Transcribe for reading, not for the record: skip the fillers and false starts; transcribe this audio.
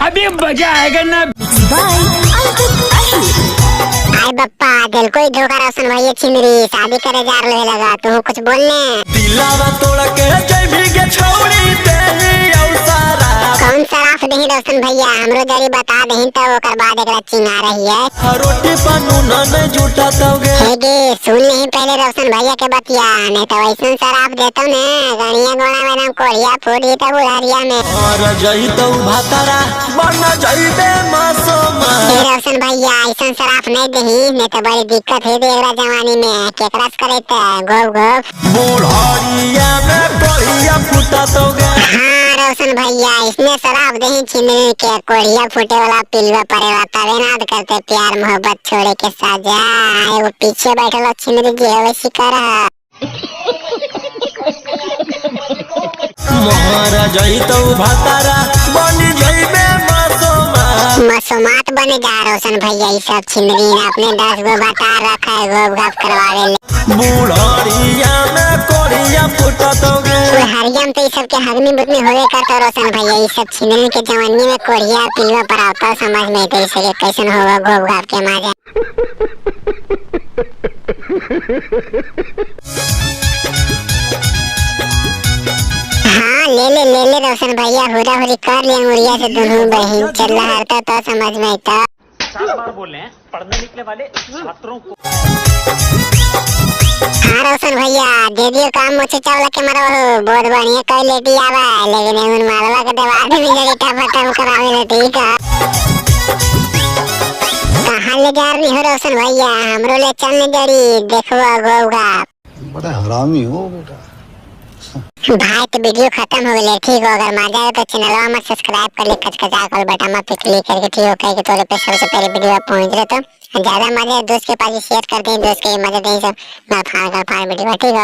अभी मजा आएगा ना। बाय अंकित अहिर। आई बप्पा दिल कोई धोखा रोशन भैया, छिंदरी शादी करे जा रहे लगा, तू कुछ बोलने। दिलावा तोड़ के जइबी गे छौड़ी देही औ सारा। कौन शराफ दही रोशन भैया, हमरो जरी बता दही तो ओकर बाद एकरा चिंगा रही है। रोटी पानू न झूठा तोगे। हे गे, सुन नहीं पहले रोशन भैया के बतिया, नहीं तो ऐसा शराब देतो ने गणिया गोड़ा में नाम कोरिया फूट ही तो बुढ़ारिया में। और जई तो भातारा बन जइबे मासोमा। हे रोशन भैया, ऐसा शराब नहीं दही, नहीं तो बड़ी दिक्कत है एकरा जवानी में, केकरा से करे त गोप गोप। बुढ़िया में कोढ़िया फूटा तोगे। हाँ रोशन भैया, इसने शराब दही छिंदरी के कोढ़िया फूटे वाला पिलवा पड़ेवा, तबे नाद करते प्यार मोहब्बत छोड़े के सजा। एगो पीछे बैठल छिंदरी जी है वैसी कर। मोहर जई तो भातारा बन जइबे मासोमा। मसोमात बने जा रोशन भैया, ये सब छिंदरी ने अपने 10 गो बता रखा है गोप गाप करवावे ले। बुढ़िया में कोढ़िया फूटा तोगे। हरियम तो ये सब के हगनी बुतनी होवे करता रोशन भैया, ये सब छिंदरी के जवानी में कोढ़िया पिलवा पर आता समझ में तो इसे कैसन होगा गोप गाप के मारे। हाँ ले ले ले ले रोशन भैया, हुरा हुरी कर ले अंगुरिया से दोनों बहन चल हरता तो समझ में आता। 4 बार बोल रहे हैं पढ़ने निकले वाले छात्रों को। हाँ रोशन भैया, दे दियो काम मुझे चावला के मरो हो, बहुत बढ़िया क्वालिटी आवा, लेकिन उन मालवा के दवा भी मिले टप टप करावे ले। ठीक है, कहाँ ले जा रही हो रोशन भैया, हमरो ले चलने जड़ी देखो गोगा। बड़ा हरामी हो बेटा। भाई तो वीडियो खत्म हो गई, ठीक हो, अगर मजा आए तो चैनलवा में सब्सक्राइब कर ले, कचकचा कर बटन पे क्लिक करके, ठीक हो, कह के तोरे पे सबसे पहले वीडियो पहुंच रहे तो ज्यादा मजा दोस्त के पास शेयर कर दें, दोस्त के मजा दें सब ना फाड़ कर फाड़ वीडियो, ठीक हो।